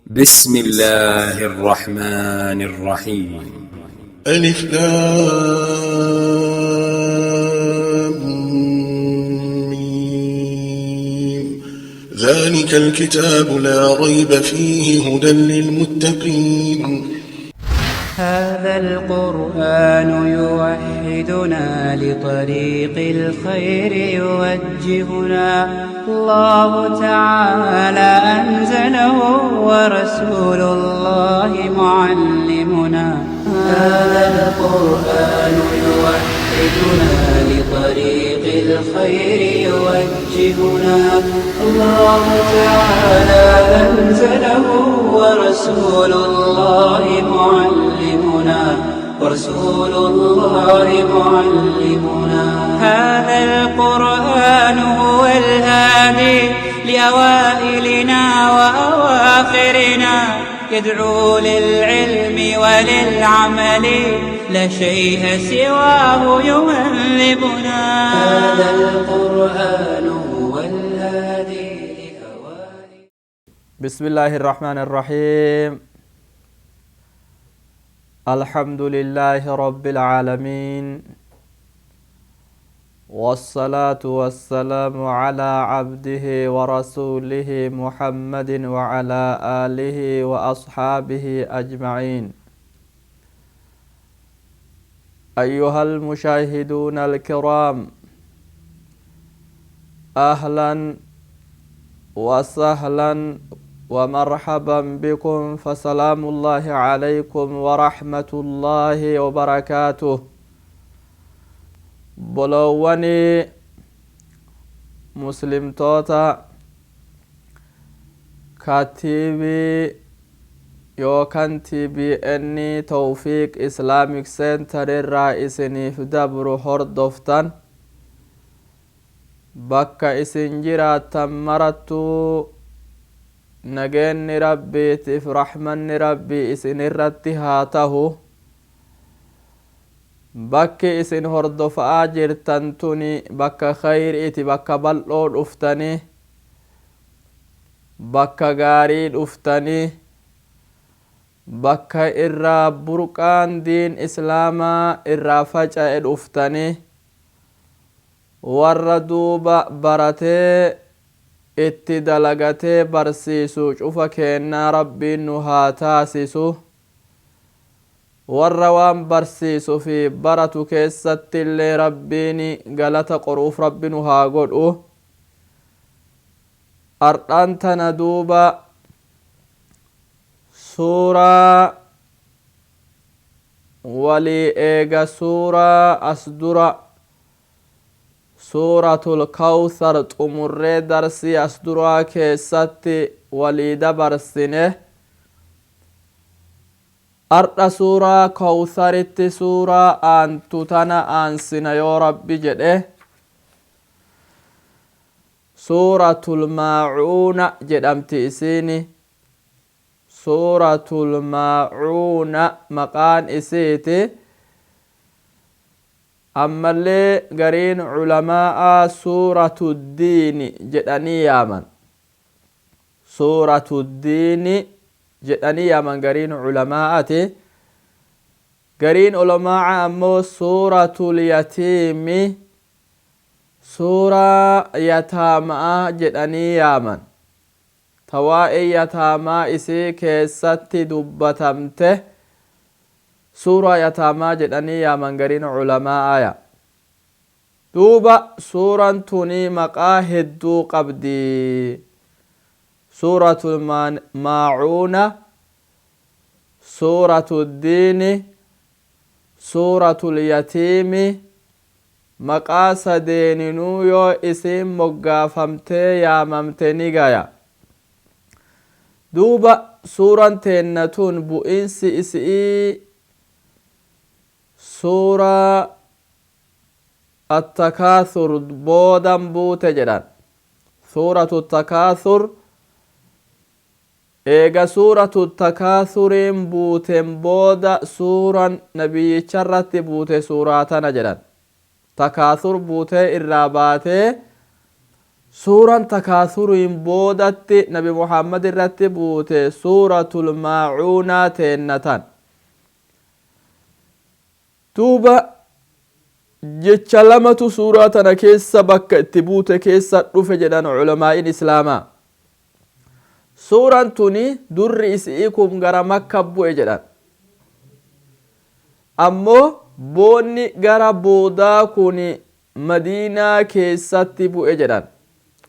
بسم الله الرحمن الرحيم. ألف لام ميم. ذلك الكتاب لا ريب فيه هدى للمتقين. هذا القرآن يوحدنا لطريق الخير يوجهنا، الله تعالى أنزله ورسول الله معلمنا. هذا القرآن يوحدنا لطريق الخير يوجهنا، الله تعالى أنزله ورسول الله معلمنا، ورسول الله معلمنا. هذا القرآن هو الهادي لأوائلنا وأواخرنا، يدعو للعلم وللعمل، لا شيء سواه يهذبنا. هذا القرآن هو الهادي لأوائل. بسم الله الرحمن الرحيم. الحمد لله رب العالمين، والصلاة والسلام على عبده ورسوله محمد وعلى آله وأصحابه أجمعين. أيها المشاهدون الكرام، أهلا وسهلا ومرحبا بكم، فسلام الله عليكم ورحمة الله وبركاته. Obboleewwanii muslimtoota ka TV yookaan TBN Tawfiiq Islamic Center irraa isiniif dabru hordoftan, bakka isin jiraattan marattuu nageenni Rabbiitiif rahmanni Rabbii isin irratti haa tahu. Bakki isin hordofaa jirtan tuni bakka khayriiti, bakka bal'oo dhuftanii, bakka gaarii dhuftanii, bakka irraa burqaan diin islaamaa irraa faca'e dhuftanii, warra duuba baratee itti dalagatee barsiisu cufa keennaa Rabbiin nu haa taasisu. Warra waan barsiisu fi baratu keessatti illee Rabbiin galata qoruuf Rabbi nu haa godhu. Ardhaan tana duuba suuraa walii eega suuraa as dura Suuratul Kawthar xumurree darsii as duraa keessatti walii dabarsine. Ardha suuraa Kawtharitti suuraa aantu tana aansina yoo Rabbi jedhe. Suuratul Maacuuna jedhamti isiini. Suuratul Maacuuna maqaan isiiti. Ammallee gariin culamaa'aa Suuratu Diini jedhanii yaaman. Suuratu Diini jedhanii yaaman gariin culamaa'ati. Gariin ulamaa'a ammoo Suuratul Yatiimi, suuraa yataama'a jedhanii yaaman. Ta waa'ee yataamaa isii keessatti dubbatamte suuraa yataamaa jedhanii yaaman gariin culamaa'aa. Duuba suuraan tuni maqaa hedduu qabdi. Suuratul Maacuuna, Suuratul Diini, Suuratul Yatiimi, maqaa sadeeninuu yoo isiin moggaafamtee yaamamte ni gaya. Duuba suuraan teenna tun bu'iinsi isi'ii suuraa Attakaathur boodan buute jedhan. Suuratu Takathur eega Suuratu Takaathuriin buuten booda suuran nabiyyicharratti buute suuraa tana jedhan. Takaathur buutee irraa baatee Suuraan takaasuriin boodatti Nabi Muhammad irratti buute suuratul maacuunaa teennatan. Duuba jecha lamatu suuraa tana keessa bakka itti buute keessa dhufe jedhan culamaa'iin islaamaa. Suuraan tuni durri isi'ii kun gara Makka bu'e jedhan. Ammoo boonni gara boodaa kun Madiinaa keessatti bu'e jedhan.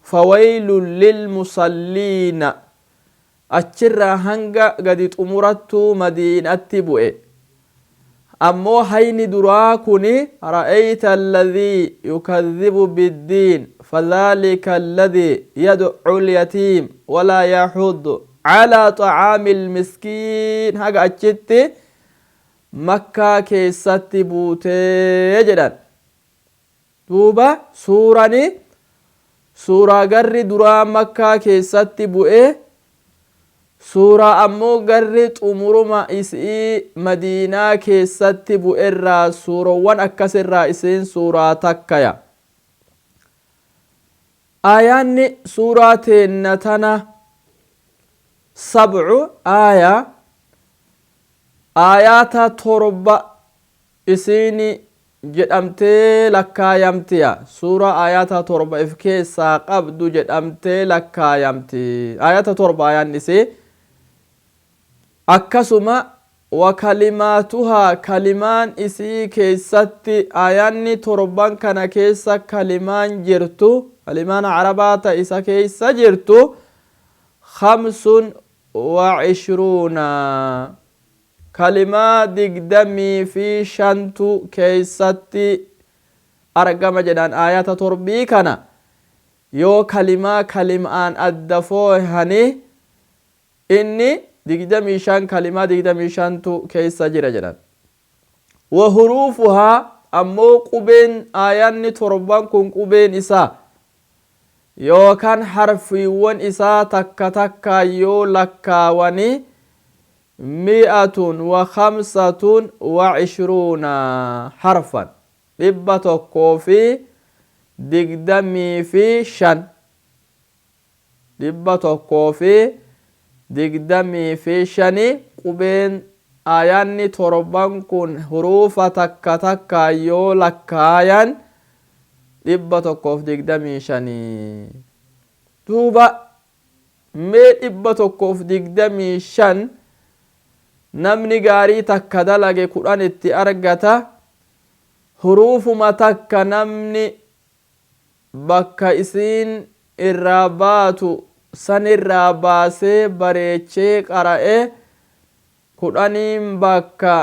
Fawaylun lilmusalliina achirraa hanga gadi xumurattuu Madiinatti bu'e. Ammoo hayni duraa kun ra'ayta alladhii yukadhibu biddiin fadhaalika alladhii yad'u lyatiim walaa yaxuddu calaa xacaami lmiskiin haga achitti Makkaa keessatti buutee jedhan. Duuba suurani suuraa garri duraa Makkaa keessatti bu'e, suuraa ammoo garri xumuruma isii Madiinaa keessatti bu'erraa suurowwan akkasirraa isiin suuraa takkaya. Aayaanni suuraa teenna tana sab'u aaya, aayaata 7 isiin jedhamtee lakkaayamtiya. Suuraa aayaata 7 if keessaa qabdu jedhamtee lakkaayamti. Aayaata 7 aayaanni isii. Akkasuma wa kalimaatuhaa kalimaan isii keessatti aayaanni torban kana keessa kalimaan jirtu, kalimaan Arabaa ta isa keessa jirtu, khamsun wa ishruuna kalimaa 25tu keessatti argama jedhan. Aayata torbii kana yoo kalimaa kalimaan adda foohani inni 25, kalimaa 25tu keessa jira jedhan. Wa huruufuhaa ammoo qubeen aayanni torban kun qubeen isaa yookaan harfiiwwan isaa takka takkaan yoo lakkaawani mi'atun wa khamsatun wa ishruuna harfan, 125, 125 qubeen aayaanni torban kun huruufa takka takkaan yoo lakkaayan 125. Duuba mee 125 namni gaarii takka dalage 10 itti argata. Huruufuma takka namni bakka isiin irraa baatu sanirraa baasee bareechee qara'e 10n bakka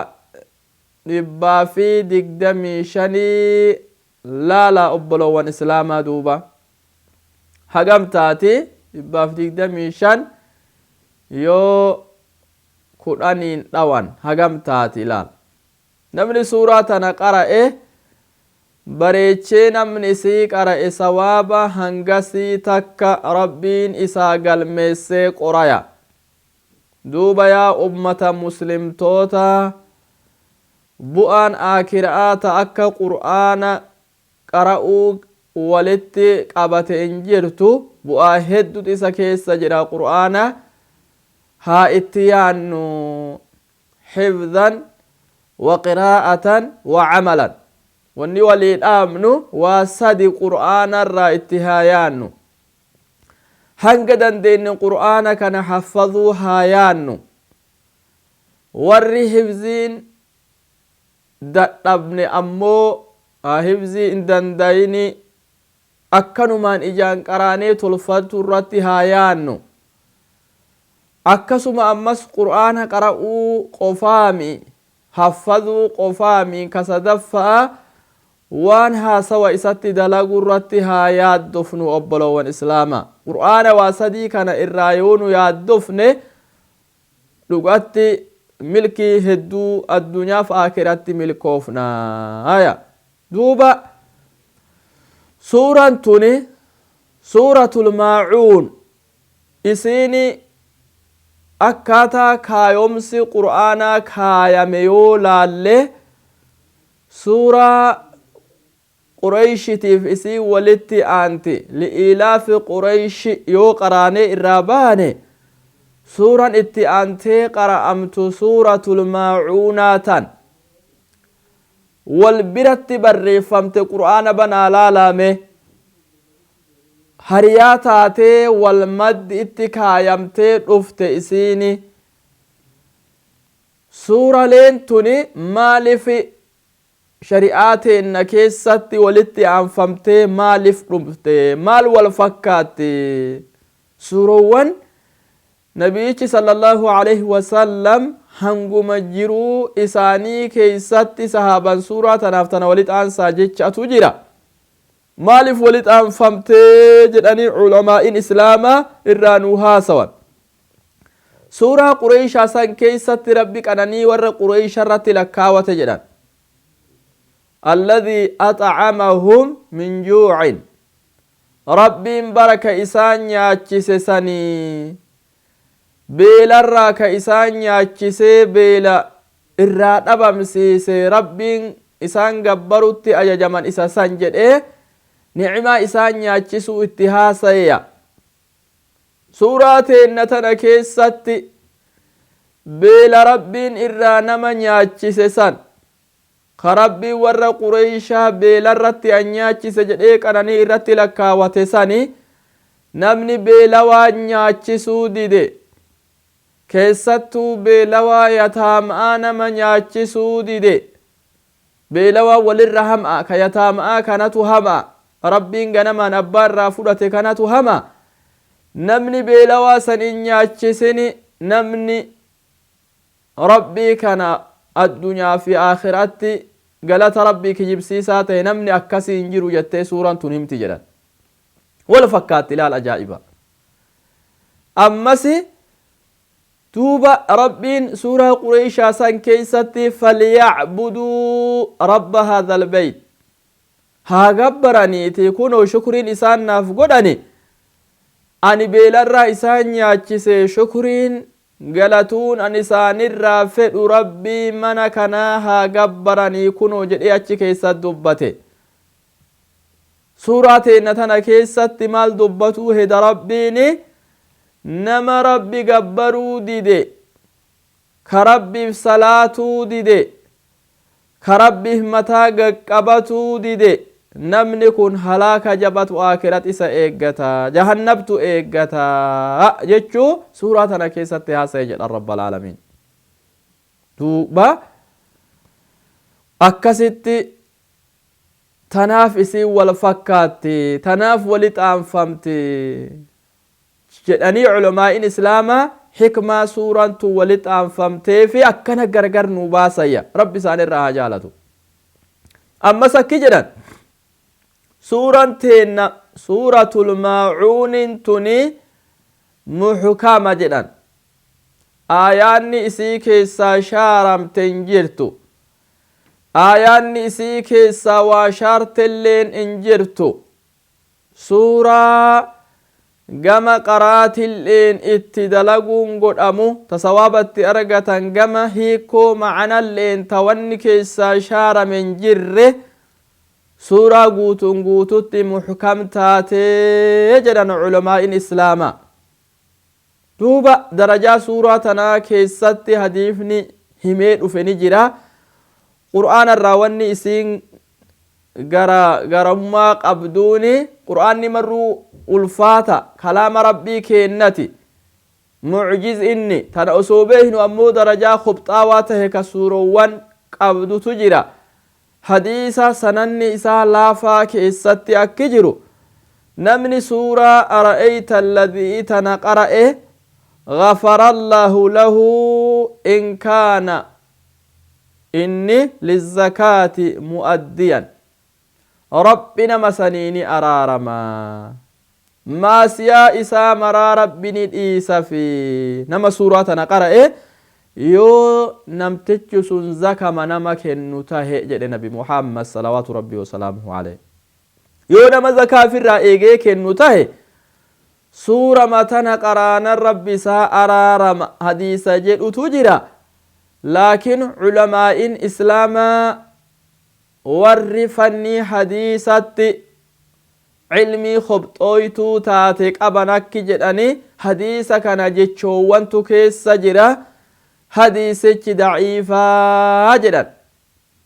125 laala, obboloowwan islaamaa. Duuba hagam taati 125 yoo 10n dhawan hagam taati ilaal? Namni suuraa tana qara'e bareechee, namni isii qara'e sawaaba hangasii takka Rabbiin isaa galmeessee qoraya. Duuba yaa ummata muslimtoota, bu'aan aakiraa ta akka Qur'aana qara'uu walitti qabate hin jirtu. Bu'aa heddutu isa keessa jira. Qur'aana haa itti yaannu, hifdhan wa qiraa'atan wa camalan. Wanni walii dhaamnu waa sadi: Qur'aanarraa itti haa yaannu, hanga dandeenye Qur'aana kana haffazuu haa yaannu. Warri hifziin dadhabne ammoo hifzii hin dandayini akkanumaan ijaan qaraanee tolfatu irratti haa yaannu. Akkasuma ammas Qur'aana qara'uu qofaami, haffazuu qofaami, ka sadaffaa waan haasawa isatti dalagu irratti haa yaaddofnu. Obboloowwan islaama, Qur'aana waa sadii kana irraa yoo nu yaaddofne dhugatti milkii hedduu addunyaaf aakiratti milkoofna. Haya, duuba suuraan tuni suuratul maacuun isiini akkaataa kaayomsi Qur'aanaa kaayame yoo laalle, suuraa Qurayshitiif isii walitti aanti. Li'iilaafi Qurayshi yoo qaraanee irraa baane, suuran itti aantee qara'amtu Suuratul Maacuunaa tan wal biratti barreeffamte. Qur'aana banaa laalame, hariyaa taatee wal maddi itti kaayamtee dhufte. Isiini suuraleen tuni maaliif shari'aa teenna keessatti walitti aanfamtee maaliif dhufte? Maal wal fakkaatti? Suurowwan Nabiyichi sallallahu alaihi wasallam hanguma jiruu isaanii keeysatti sahaaban suuraa tanaaf tana walit aansaa jechatu jira. Maaliif walit aanfamtee jedhanii culamaa'in Islaamaa irraa nuu haasawan. Suuraa Qureyshaa san keeysatti Rabbi qananii warra Qureysha irratti lakkaawate jedhan. Alladhii axcamahum min juucin, Rabbiin bara ka isaan nyaachise sanii, beelarraa ka isaan nyaachisee beela irraa dhabamsiise, Rabbiin isaan gabbarutti ajajaman isa san jedhee ni'maa isaan nyaachisuu itti haasayeya. Suuraa teenna tana keessatti beela Rabbiin irraa nama nyaachise san, ka Rabbiin warra Qureyshaa beelarratti an nyaachise jedhee qananii irratti lakkaawate sani, namni beelawaa nyaachisuu dide, keessattuu beelawaa yataam'aa nama nyaachisuu dide, beelawaa walirra ham'a, ka yataam'aa kanatu ham'a, Rabbiin ganamaan abbaa irraa fudhate kanatu hama, namni beelawaa san hin nyaachisini, namni Rabbii kana addunyaa fi aakhiraatti galata Rabbii kijibsiisaa ta'e namni akkasii hin jiru jettee suuraan tun himti jedhan. Wal fakkaatti, ilaal, ajaa'iba. Ammasi duuba Rabbiin suuraa Qureeshaa san keessatti falyacbuduu rabba haadhal beyt, haa gabbaraniiti, kunoo shukriin isaan naaf godhani, ani beelarraa isaan nyaachise, shukriin galatuun an isaanirraa fedhu Rabbii mana kanaa haa gabbaranii kunoo jedhee achi keessatti dubbate. Suuraa teenna tana keessatti maal dubbatuu heda Rabbiini? Nama Rabbi gabbaruu dide, ka Rabbiif salaatuu dide, ka Rabbiif mataa gaqqabatuu dide, namni kun halaaka jabatu aakirat isa eeggata, jahannabtu eeggata jechuu suuraa tana keessatti haasaye jedhan Rabbal Aalamiin. Duuba akkasitti tanaaf isiin wal fakkaatti, tanaaf wali xaanfamti jedhanii culamaa'in Islaamaa hikmaa suuraan tun wali xaanfamtee fi akkana gargar nu baasayya. Rabbi isaanirraa haa jaalatu. Ammas akki jedhan, suuraan teenna Suuratul Maacuunin tuni muhkama jedhan. Aayaanni isii keessaa shaaramte hin jirtu, aayaanni isii keessaa waa shaartelleen hin jirtu. Suuraa gama qaraatilleen itti dalaguun godhamu, ta sawaaba itti argatan, gama hiikoo ma'analleen ta wanni keessaa shaarame hin jirre, suuraa guutuun guututti muhkam taatee jedhan culamaa'in Islaamaa. Duuba darajaa suuraa tanaa keessatti hadiifni himee dhufe ni jira. Qur'aana irraa wanni isiin gara garummaa qabduuni, Qur'aanni marruu ulfaata, kalaama Rabbii keennati, mucjiz inni tana osoo beeknu, ammoo darajaa kobxaawaa tahe ka suurowwan qabdutu jira. Hadiisa sananni isaa laafaa keessatti akki jiru, namni suuraa ara'eyta alladhii tana qara'e, ghafarallahu lahu in kaana inni lizzakaati mu'addiyan, Rabbi nama sanii ni araarama, maasiyaa isaa maraa Rabbi ni dhiisafi, nama suuraa tana qara'e, yoo namtichi sun zakama nama kennu tahe jedhe Nabi Muhammad salawaatu Rabbii wasalaamuhu alayhi. Yoo nama zakaa ofirraa eegee kennu tahe, suurama tana qaraanan Rabbi isaa araarama hadiisa jedhutu jira. Laakiin culamaa'in Islaamaa Warri fannii hadiisatti cilmii hobxooytuu taate qaban akki jedhani, hadiisa kana jechoowwantu keessa jira, hadiisichi daciifaa jedhan,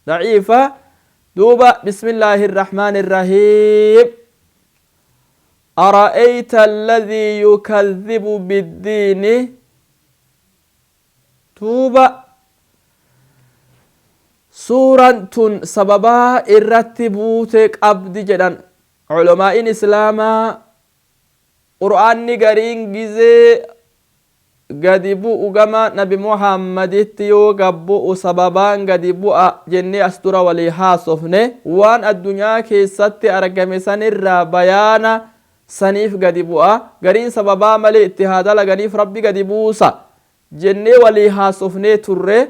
daciifa. Duuba bismillaahi irrahmaani irrahiim. Ara'ayta alladhii yukadhibu biddiini. Duuba suuraan tun sababaa irratti buute qabdi jedhan culamaa'in islaamaa. Qur'aanni gariin gizee gadi bu'u gama Nabi Muhammaditti yoo gabbu'u sababaan gadi bu'a jennee as dura walii haasofne. Waan addunyaa keessatti argame sanirraa bayaana saniif gadi bu'a, gariin sababaa malee itti haa dalaganiif Rabbi gadi buusa jennee walii haasofnee turre.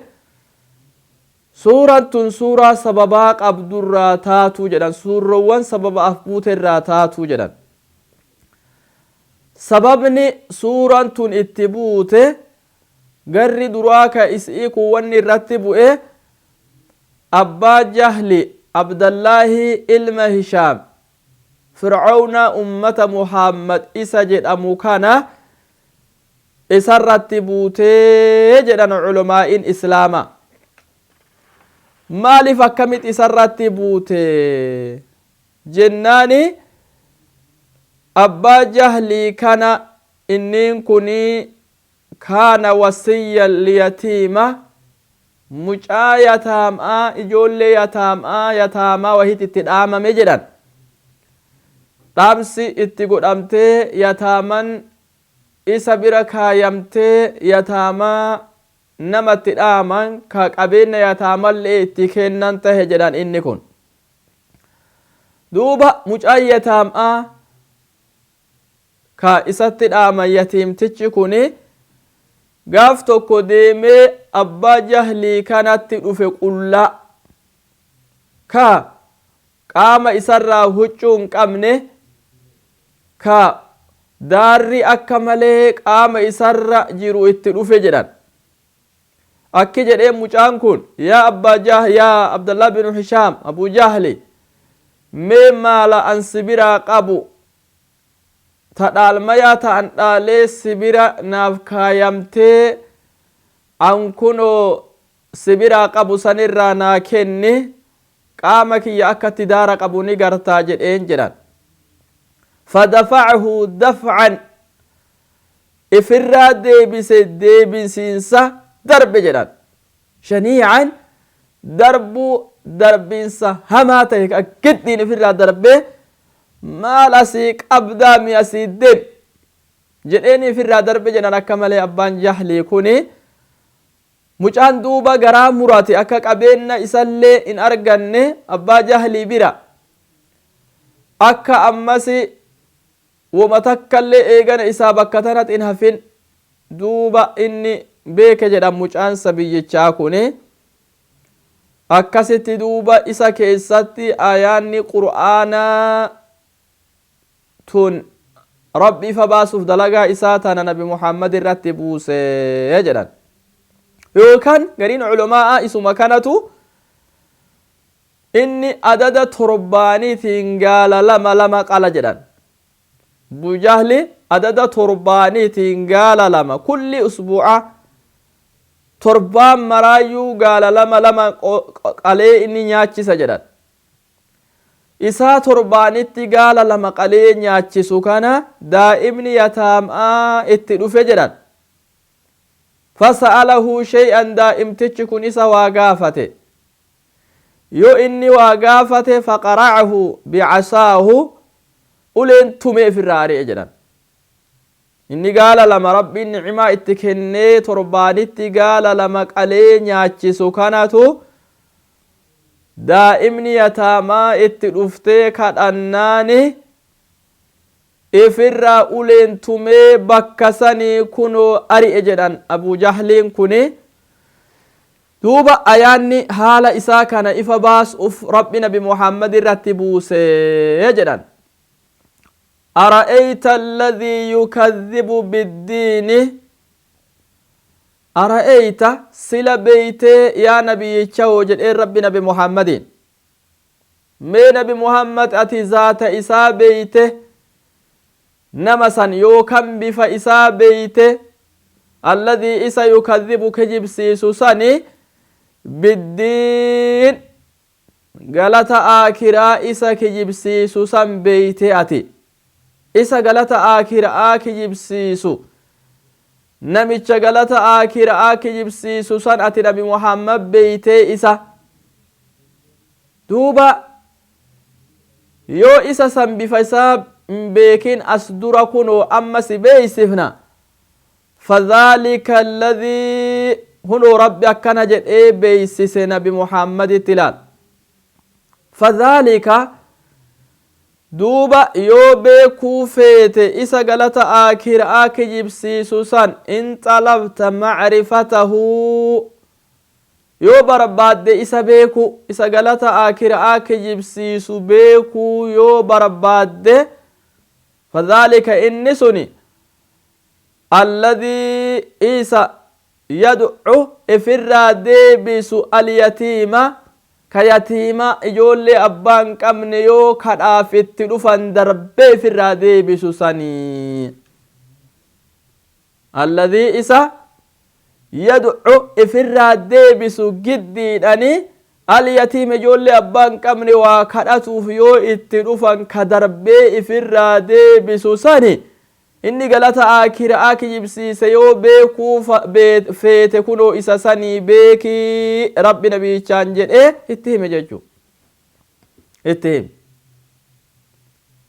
Suuraan tun suuraa sababaa qabdurraa taatuu jedhan, suurrawwan sababaaf buuterraa taatuu jedhan. Sababni suuraan tun itti buute garri duraa ka is'ii kun wanni irratti bu'e Abbaa Jahli, Abdallaahi ilma Hishaam, Fir'aawna ummata Muhammad isa jedhamu kana isarratti buutee jedhan culamaa'in islaamaa. Maaliif, akkamit isarratti buute jennaani, Abbaa Jahlii kana inniin kuni kaana wasiyyan liyatiima, mucaa yataamaa, ijoollee yataamaa, yataamaa wahit itti dhaamame jedhan. Dhaamsi itti godhamtee yataaman isa bira kaayamtee, yataamaa namatti dhaaman ka qabeenya yataamallee itti kennan tahe jedhan. Inni kun duuba mucaan yataamaa ka isatti dhaaman, yatiimtichi kun gaaf tokko deemee Abbaa Jahlii kanatti dhufe, qullaa ka qaama isarraa huccuu hin qabne, ka daarri akka malee qaama isarra jiru itti dhufe jedhan. Akki jedhee mucaan kun: "Yaa Abbaa Jah, yaa Abdallah bin Hishaam, Abu Jahli, mee maala an si biraa qabu ta dhaalmayaa ta'an dhaalee si bira naaf kaayamtee an kunoo si biraa qabu sanirraa naa kenni, qaama kiyya akkatti daara qabu ni gartaa" jedheen jedhan. Fadafacahu dafcan, ifirraa deebise, deebisiinsa darbe jedhan, shaniican, darbuu darbiinsa hamaa ta'e akkittiin ifirraa darbee, "Maal asii qabdaa, mi asii deem" jedheen ifirraa darbe jedhan akka malee Abbaan Jahlii kuni. Mucaan duuba garaa murate akka qabeenya isallee hin arganne Abbaa Jahlii bira, akka ammas woma takkallee eegana isaa bakka tanatti hin hafin. Duuba inni beeke jedhan mucaan sabiyyichaa kuni. Akkasitti duuba isa keessatti ayaanni Qur'aanaa tun Rabbi ifa baasuuf dalagaa isaa tana Nabi Muhammad irratti buuse jedhan. Yookaan gariin culamaa'a isuma kanatu inni adada torbaaniitiin gaala lama lama qala jedhan. Bujahli adada torbaaniitiin gaala lama, kulli usbuuca, torbaan maraayyuu gaala lama lama qalee inni nyaachisa jedhan. Isaa torbaanitti gaala lama qalee nyaachisu kana daa'imni yataamaa itti dhufe jedhan. Fasa'alahu shay'an, daa'imtichi kun isa waa gaafate. Yoo inni waa gaafate, faqara'ahu bicasaahu, uleen tumee ifirraa ari'e jedhan. Inni gaala lama Rabbiin nicimaa itti kennee torbaanitti gaala lama qalee nyaachisu kanatu daa'imni yataamaa itti dhuftee kadhannaani ifirraa uleen tumee bakka sanii kunoo ari'e jedhan Abu Jahliin kuni. Duuba ayaanni haala isaa kana ifa baasuuf Rabbi Nabi Muhammad irratti buuse jedhan. Ara'ayta alladhii yukadhibu biddiini. Ara'ayta, sila beeytee yaa nabiyyichawoo jedheen Rabbi Nabi Muhammadiin. Mee Nabi Muhammad, ati zaata isaa beeyte nama san yookan bifa isaa beeyte? Alladii isa yukadhibu kijibsiisu sani, biddiin galata aakiraa isa kijibsiisu san beeyte ati? Isa galata aakiraa kijibsiisu, namicha galata aakiraa kijibsiisu san ati Nabi Muhammad beeytee isa? Duuba yoo isa san bifa isaa hin beekin as dura, kunoo amma si beeysifna. Fadhaalika alladhii, hunoo Rabbi akkana jedhee beeysise Nabi Muhammaditti ilaal. Fadhaalika, duuba yoo beekuu feete isa galata aakiraa kijibsiisu san, in xalabta macrifatahu, yoo barbaadde isa beeku, isa galata aakiraa kijibsiisu beekuu yoo barbaadde, fadhaalika inni suni alladhii isa yadcu ifirraa deebisu alyatiima, ka yatiima ijoollee abbaan qabne yoo kadhaaf itti dhufan darbee ifirraa deebisu sanii. Alladhii isa yadcu ifirraa deebisu giddiidhani alyatiima, ijoollee abbaan qabne waa kadhatuuf yoo itti dhufan ka darbee ifirraa deebisu sani. Inni galata aakiraa kijibsiise yoo beekuu feete, kunoo isa sanii beekii Rabbi nabiyichaan jedhee itti hime jechuu itti hime.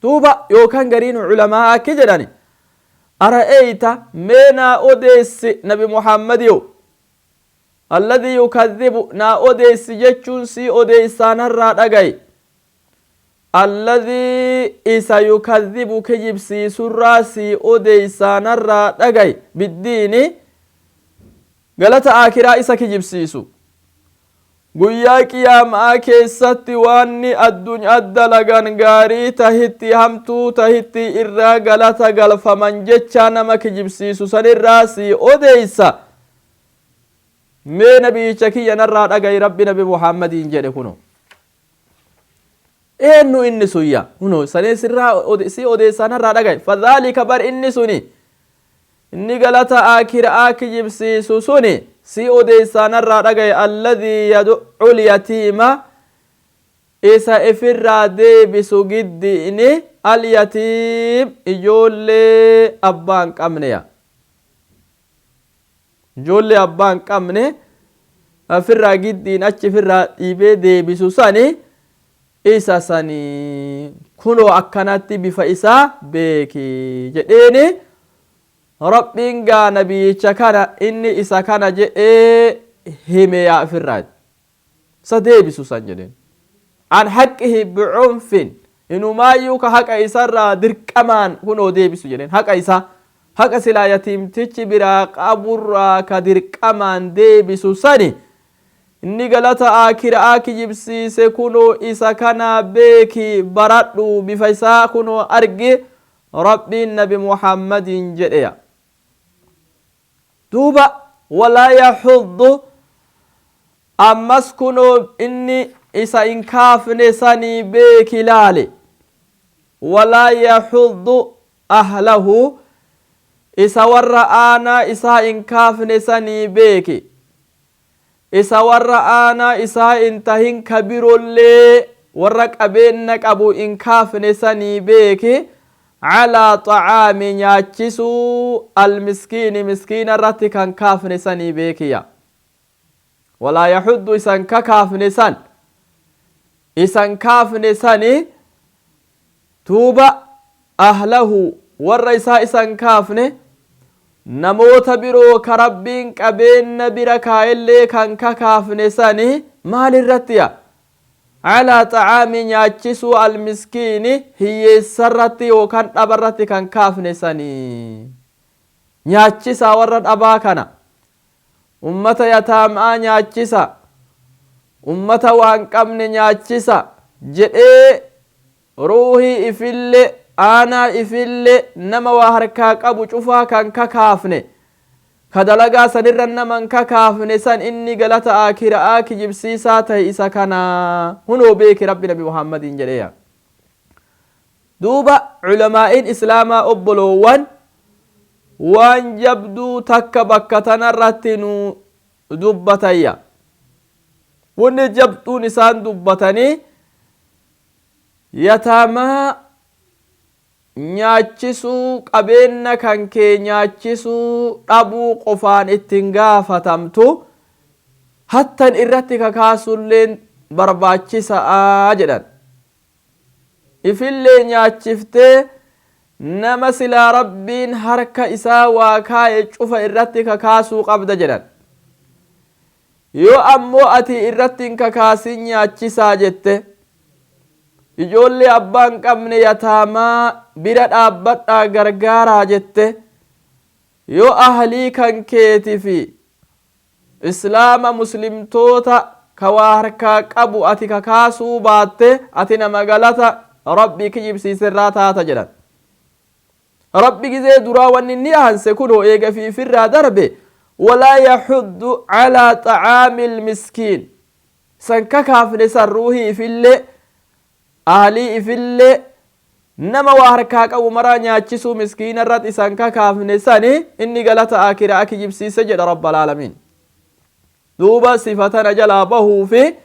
Duuba yookaan gariin culamaa akki jedhani: ara'eeyta, mee naa odeessi Nabi Muhammadiyo, alladhii yukadhibu, naa odeessi jechuun sii odeessaanarraa dhagaye, alladhii isa yukadhibu kijibsiisurraa sii odeessaanarraa dhagaye, biddiini galata aakiraa isa kijibsiisu, guyyaa qiyaamaa keessatti waanni addunyaa dalagan gaarii tahitti hamtuu tahitti irraa galata galfaman jecha nama kijibsiisu sanirraa sii odeeysa. Mee nabiyicha kiyya narraa dhagayi Rabbi Nabi Muhammadiin jedhe. Kuno eenyu inni suyya? Kuno sanii sirraa si odeessaa narraa dhagayi. Fadhaalika, bar inni suni, inni galata aakiraa kijibsiisu suni, si odeessaa narraa dhagaye, alladhii yad'u lyatiima, isa ifirraa deebisu giddiini alyatiim, ijoollee abbaan qabneya, ijoollee abbaan qabne ofirraa giddiin achi ifirraa dhiibee deebisu sani, isa sanii kunoo akkanatti bifa isaa beeki jedheeni Rabbiin gaa nabiyyicha kana inni isa kana jedhee hime. Yaa ofirraa isa deebisu san jedheen, an haqqihi bicunfin, inumaayyuu ka haqa isarraa dirqamaan kunoo deebisu jedheen. Haqa isaa, haqa silaa yatiimtichi biraa qaburraa ka dirqamaan deebisu sani, inni galata aakiraa kijibsiise kunoo isa kana beeki, baradhu, bifa isaa kunoo argi Rabbiin Nabi Muhammadiin jedheya. Duuba walaa yaxuddu, ammas kunoo inni isa hin kaafne sanii beeki laale. Walaa yaxuddu ahlahu, isa warra aanaa isaa hin kaafne sanii beeki, isa warra aanaa isaa hin tahin ka birollee warra qabeenna qabu hin kaafne sanii beeki. Calaa xacaami, nyaachisuu, almiskiini, miskiina irratti kan kaafne sanii beekiya. Walaa yaxuddu, isan ka kaafne san, isan kaafne sani. Duuba ahlahu, warra isaa isan kaafne, namoota biroo ka Rabbiin qabeenna bira kaayellee kan kakaafne sani maal irrattiya? Calaa xacaami, nyaachisuu, almiskiini, hiyyeessarratti yookaan dhabarratti kan kaafne sanii. Nyaachisaa warra dhabaa kana, ummata yataamaa nyaachisa, ummata waan qabne nyaachisa jedhee ruuhii ifille aanaa ifille nama waa harkaa qabu cufaa kan kakaafne. Ka dalagaa sanirra naman kakaafne san inni galata aakira'aa kijibsiisaa tahe isa kana hunoo beeki Rabbi Nabi Muhammadiin jedheya. Duuba culamaa'iin islaamaa obboloowwan waan jabduu takka bakka tanarratti nu dubbatayya. Wanni jabduun isaan dubbatanii yataamaa nyaachisuu, qabeenna kan kee nyaachisuu dhabuu qofaan ittiin gaafatamtu, hattan irratti kakaasulleen barbaachisaa jedhan. Ifillee nyaachiftee nama silaa Rabbiin harka isaa waa kaa'e cufa irratti kakaasuu qabda jedhan. Yoo ammoo ati irratti hin kakaasin nyaachisaa jette, ijoollee abbaan qabne yataamaa bira dhaabbadhaa gargaaraa jette, yoo ahlii kan keeti fi islaama muslimtoota ka waa harkaa qabu ati kakaasuu baatte, ati nama galata Rabbii kijibsiiserraa taata jedhan. Rabbi gizee duraa wanni inni aanse kunoo eega fi ifirraa darbe walaa yaxuddu calaa xacaami ilmiskiin san kakaafne san ruuhii ifillee, ahlii ifillee, nama waa harkaa qabu maraa nyaachisuu miskiina irratti isan kakaafne sani inni galata aakiraa kijibsiise jedha Rabbal Aalamiin. Duuba sifa tana jalaa bahuufi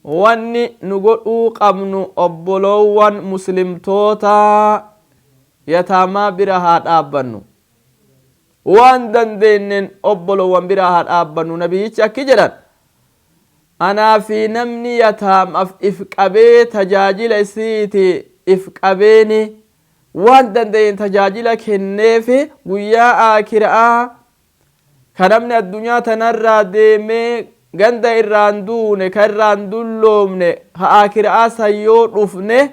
wanni nu godhuu qabnu, obboloowwan muslimtoota, yataamaa bira haa dhaabbannu, waan dandeenyen obboloowwan bira haa dhaabbannu. Nabiyyichi akki jedhan: anaa fi namni yataamaaf if qabee tajaajila isiiti if qabeeni waan danda'een tajaajila kenneefi guyyaa aakiraa ka namni addunyaa tanarraa deemee ganda irraan duune, ka irraan dulloomne, ka aakiraa san yoo dhufne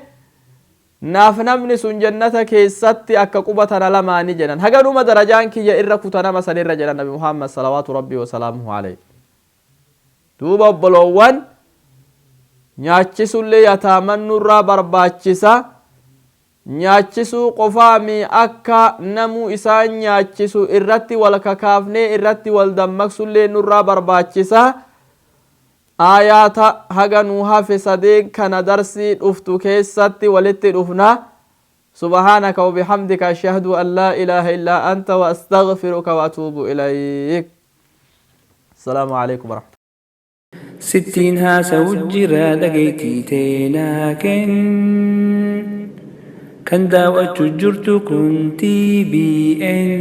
naaf namni sun jannata keessatti akka quba tana lamaani jedhan. Haganuma darajaan kiyya irra kuta nama sanirra jedhan Nabi Muhammad salawaatu Rabbii wasalaamuhu alayhi. Duuba obboloowwan, nyaachisullee yataaman nurraa barbaachisa. Nyaachisuu qofaami, akka namuu isaan nyaachisu irratti wal kakaafnee irratti wal dammaqsullee nurraa barbaachisa. Aayaata haga nu hafe sadeen kana darsii dhuftu keessatti walitti dhufna. سبحانك وبحمدك، أشهد أن لا إله إلا أنت وأستغفرك وأتوب إليك. السلام عليكم ورحمة Sittiin haasa'u jira dhageettii teenaa kenn. Kan daawwachuu jirtu kun TBN.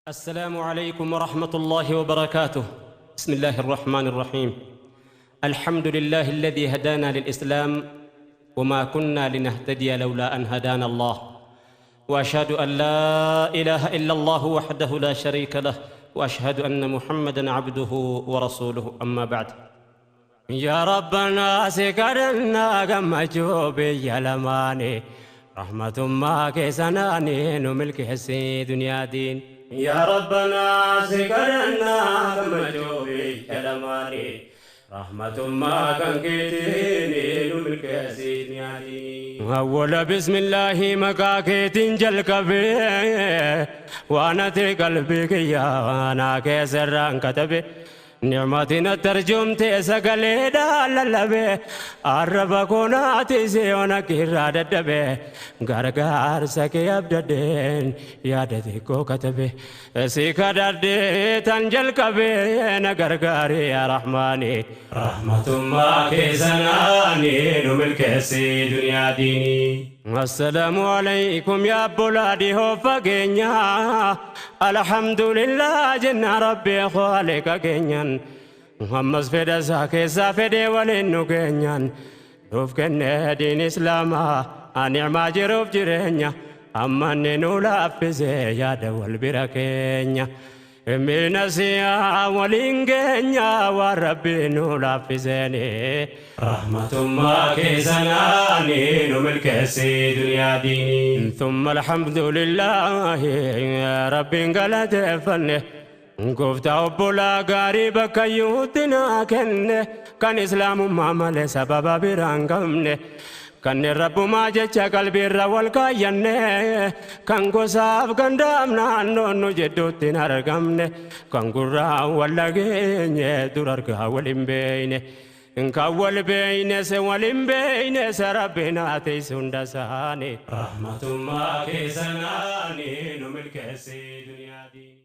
السلام عليكم ورحمة الله وبركاته. بسم الله الرحمن الرحيم. الحمد لله الذي هدانا للإسلام وما كنا لنهتدي لولا أن هدانا الله، وأشهد أن لا إله إلا الله وحده لا شريك له، وأشهد أن محمدا عبده ورسوله. أما بعد، يا ربنا si kadhanna gammachuu biyya lamaani, rahmatummaa keessanaani nu milkeessi duniyaa diin. يا ربنا si kadhanna gammachuu biyya lamaani, rahmatummaa kan keetiin nu milkeessi duniyaa diin. أول بسم الله maqaa keetiin jalqabee waan ati qalbii kiyyaa naa keessarraan katabe nicmatina tarjumte sagaleedhaan lallabe arraba koonaati siyoona kirraa dadhabe gargaarsa kee abdadheen yaada xiqqoo katabe si kadhadhee tan jalqabe na gargaari yaa Rahmaani, rahmatummaa keessanaani nu milkeessi duniyaa diinii. السلام عليكم يا بلادي هو فقينيا، الحمد لله جنا ربي خالق كينيان محمد فدا كيسا فدي ولنو كينيان nuuf kenne diin islaamaa ni'maa jiruuf jireenya ammanni nu laaffise yaada wal bira keenya mina siyaa waliin keenya waan Rabbi nu laaffiseeni rahmatummaa keessanaani nu milkeessi duniyaa diinii. ثم الحمد لله rabbiin galateeffanne gooftaa obbolaa gaarii bakka iyyuutti naa kenne kan islaamummaa malee sababa biraan qabne. Kanneen rabbumaa jecha qalbiirra wal kaayyanne kan gosaaf gandaaf naannoon nu jedhuutti hin argamne kan gurraa wal dhageenye dur argaa wal hin beeyne. Kan wal beeyne se wal hin beeyne se rabbiin haa teessu hunda isaanii. Rahmatummaa keessanaanii nu milkeessi duniyaa diinii.